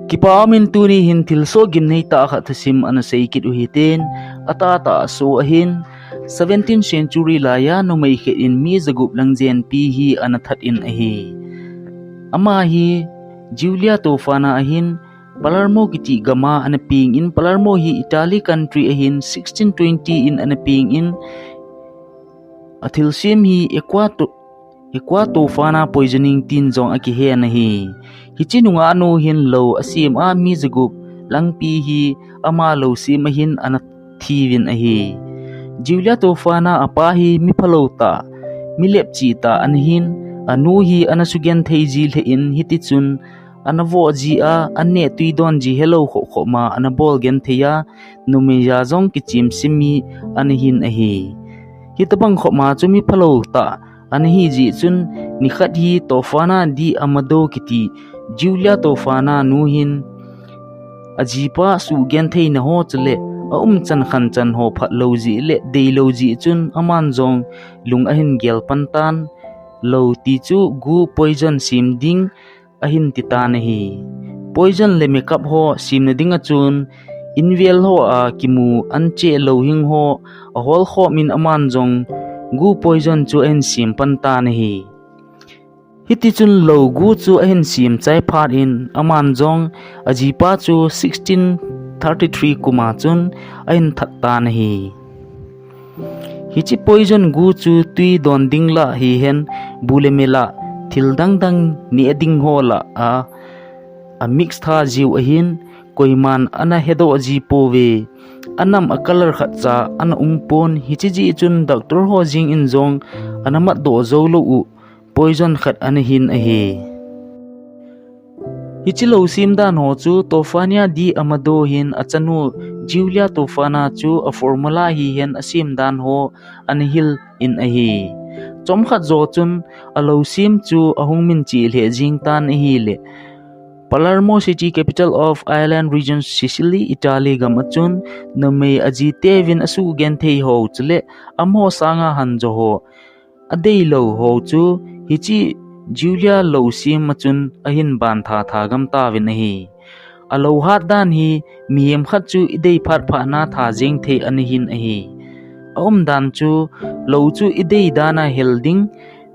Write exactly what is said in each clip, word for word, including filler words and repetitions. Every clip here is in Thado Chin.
Kipa umin tuni hin thilsoh gimnei tah khat thusim ana sei kit u hitin, atah tah a so ahin, seventeenth century laiya numei khat in mi jagup lang jenpi hi ana that in ahi. Ama hi Giulia Tofana ahin, Palermo kiti gam a ana peng in, Palermo hi Italy country ahin, sixteen twenty in ana peng in, athilsem hi Equato-, Equatofana poisoning tin jong akihen ahi. Hiche nungah nu hin lou asem a mi jagup langpi hi ama lou sem ahin ana thiuvin ahi. Giulia Tofana apa hi mi phalou tah, mi lepchih tah ana hin, anu hi ana sugenthei ji lheh in, hitichun ana voh ji a, an neh tui don ji helou khoh khoh ma ana bol genthei a, numei ja jong kichemsim mi ana hin ahi. Hitabang khoh ma chu mi phalou tah ana hi jeh chun, nikhat hi Tofana di Amado kiti Giulia Tofana nu hin ajipa sugentheina ho chule aumchan khanchan ho phatlou jeh le deilou jeh chun aman jong lung ahin gel pan tan, lou ti chu gu poison sem ding ahin ti tan ahi. Poison le makeup ho semna ding a chun, invel ho a kimu ancheh louhing ho ahol khom in aman jong gu poison chu ahin sem pan tan ahi. Hitichun lou gu chu ahin sem chai phat in aman jong ajipa chu sixteen thirty-three kum a chun ahin that tan ahi. Hiche poison gu chu tui don ding lah hihen, bu le mel a thil dang dang neh ding ho lah a, amix tha jiu ahin, koiman ana hedoh ji pouve. Anam a color khat cha ana um pon, hiche jeh chun doctor ho jeng in jong ana matdoh jou lou u poison khat ana hin ahi. Hiche lou sem dan ho chu Tofania di Amado hin achanu Giulia Tofana chu a formula hihen asem dan ho ana hil in ahi. Chomkhat jo chun alou sem chu ahung minchih lheh jeng tan ahile, Palermo city, capital of island region Sicily, Italy gam a chun numei aji teuvin asugenthei ho chule amaho sanga hanjo ho adeilou ho chu hiche Giulia lou sem a chun ahin ban tha tha gam tauvin ahi. Alou hat dan hi mihem khat chu idei phat phat na tha jeng thei ana hin ahi. Aum dan chu lou chu idei dan a hel ding,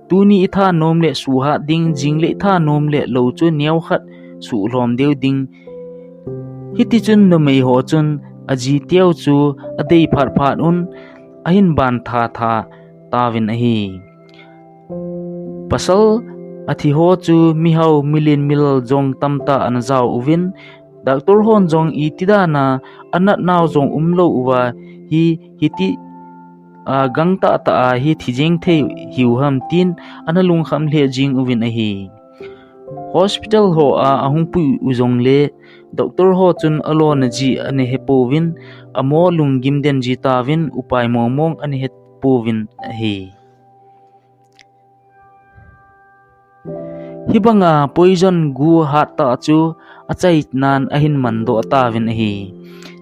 tuni itha nom le suhat ding, jing le itha nom le lou chu neo khat suhlhom deu ding. Hitichun numei ho chun aji teu chu adei phat phat un ahin ban tha tha tauvin ahi. Pasal athi ho chu mihao milen milal jong tamtah ana jao uvin, doctor hon jong iti dan a anat nau jong umlou uva hi, hiti a gangtah tah a hi thi jeng thei hiu ham tin ana lungkham lheh jeng uvin ahi. Hospital ho a ahung pui u jongle doctor ho chun alona ji ana he pouvin, amo lunggim den ji tauvin, upai mong mong ana he pouvin ahi. Hibanga poison gu hat tah chu achainan ahin mandoh tauvin ahi.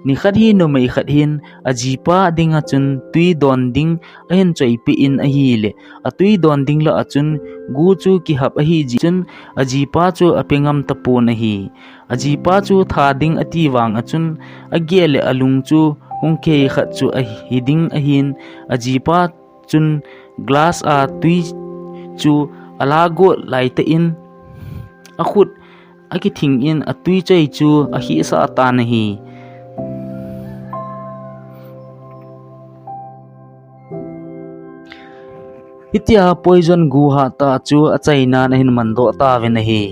Nikhat hi numei khat hin ajipa dinga chun tui don ding ahin choipeh in ahile, atui don ding lah a chun gu chu kihap ahi jeh chun ajipa chu ape ngam tapon ahi. Ajipa chu tha ding ati vang a chun ageh le alung chu hung kihei khat chu ahi ding ahin, ajipa chun glass a tui chu ala got laitah in akhut akithing in atui choi chu akhehsah tan ahi. Hitia poison gu hat tah chu achainan ahin mandoh tauvin ahi.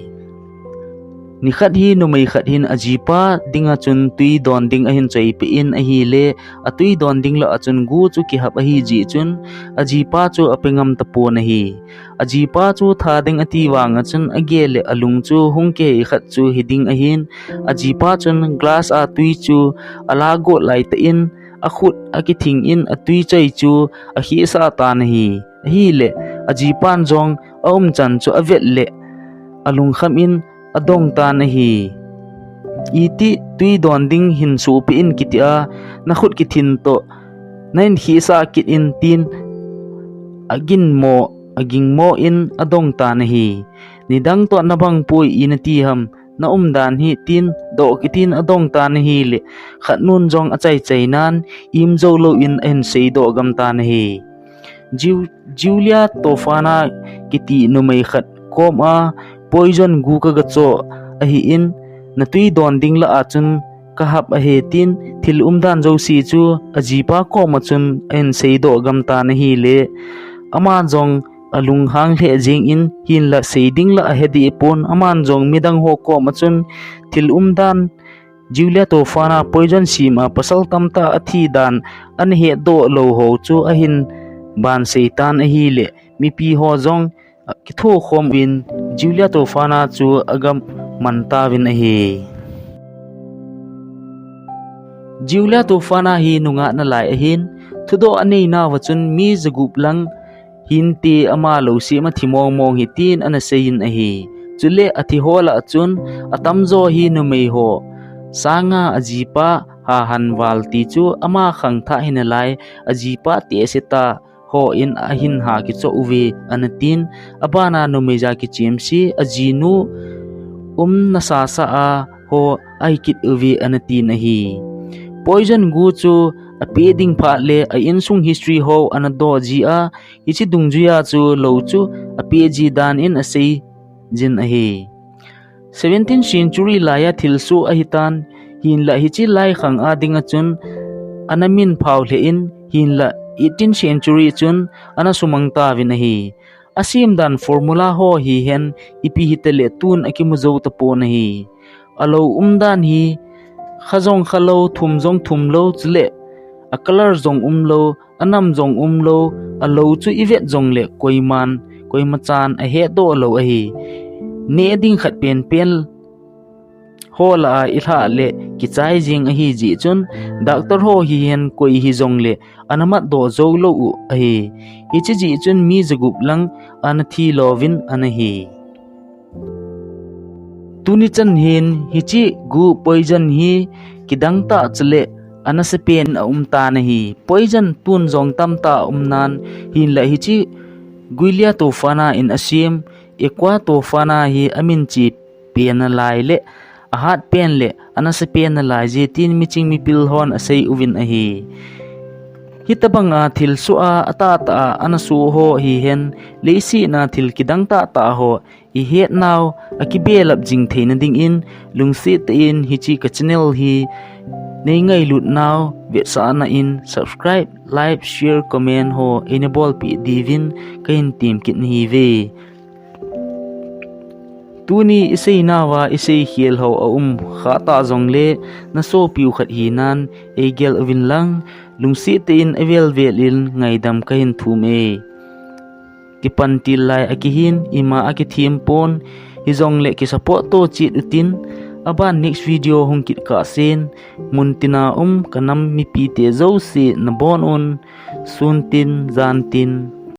Nikhat hi numei khat hin ajipa dinga chun tui don ding ahin choipeh in ahile, atui don ding lah a chun gu chu kihap ahi jeh chun ajipa chu ape ngam tapon ahi. Ajipa chu tha ding ati vang a chun ageh le alung chu hung kihei khat chu hi ding ahin, ajipa chun glass a tui chu ala got laitah in akhut akithing in atui choi chu akhehsah tan ahi. Ahile, ajipan jong aumchan chu avet le alungkham in adong tan ahi. Iti tui don ding hin sohpeh in kitia, nakhut kithin toh nahin khehsah kit in tin aginmo, agingmo in adong tan ahi. Nidang toh nabang poi ina ti ham, na umdan hi tin doh kitin adong tan ahile, khat nun jong achaichai nan, im jou lou in ahin seidoh gam tan ahi. Ju-, Julia Tofana kiti numei khat koma poison gu kagacho ahin, natui don ding lah a chun kahap ahi tin, thil umdan jouse chu ajipa koma chun ahin seidoh gam tan ahile, ama jong alunghang lheh jeng in, hinlah sei ding lah ahe deh pon, aman jong midang ho koma chun thil umdan Julia Tofana poison sima pasal tamtah athi dan ana hedoh lou ho chu ahin ban seitan ahile, mipi ho jong kithokhom uvin Julia Tofana chu agaman tauvin ahi. Julia Tofana hi nungah nalai ahin, thudoh anei nauva chun mi jagup lang hinte ama lou sema thi mongmong hi tin ana seiyin ahi. Chule athi ho lah a chun atamjo hi numei ho sanga ajipa hahan val ti chu ama khangthah hinalai, ajipa tehse ta hon ahin ha kichoh uve ana tin, abana numei ja kichemse ajinu um nasasa a ho ahi kit uve ana tin ahi. Poison gu chu ape ding phat le a insung history ho ana doh ji a, hiche dungjuia chu lou chu ape ji dan in aseijin ahi. Seventeen century laiya thilsoh ahitan, hinlah hiche lai khang a dinga chun ana min phao lheh in, hinlah eighteen century chun ana sumang tauvin ahi. Asem dan formula ho hihen ipi hitale tun akimu jou tapon ahi. Alou umdan hi kha jong khalou, thum jong thumlou, chule a color jong umlou, anam jong umlou, alou chu ivet jongle koiman, koimachan ahedoh lou ahi. Neh ding khat penpen ho lah a ilhah le kichai jeng ahi jeh chun, doctor ho hihen koi hijongle ana matdoh jou lou u ahi. Hiche jeh chun mi jagup lang ana thi louvin ana hi. Tuni chan hin hiche gu poison hi kidang tah chule anasepen aum tan ahi. Poison tun jong tamtah aum nan, hinlah hiche Julia Tofana in asem Aqua Tofana hi amin chepen nalai le ahat pen le anasepen nalai jeh tin miching mipil hon asei uvin ahi. Hitobanga thilsoh a atahtah a anasoh ho hihen leiset a thil kidang tahtah ho ihet nau akibelap jing theina dingin, lungset tah in hiche ka channel hi neingailut nau vetsahna in subscribe, like, share, comment ho eina bolpeh diuvin kahin temkit nahiuve. Tuni isei nauva isei khel ho aum kha tah jongle, nasopiu khat hinan eigel uvin lang, lungset tah in avel vel in ngaidam kahin thum e. Kipan til lai akihin, ima akithem pon, hijongle kisupport to chet utin, aban next video hung kit kahsen, muntina um kanam mipite jouse nabon un, sun tin, jan tin,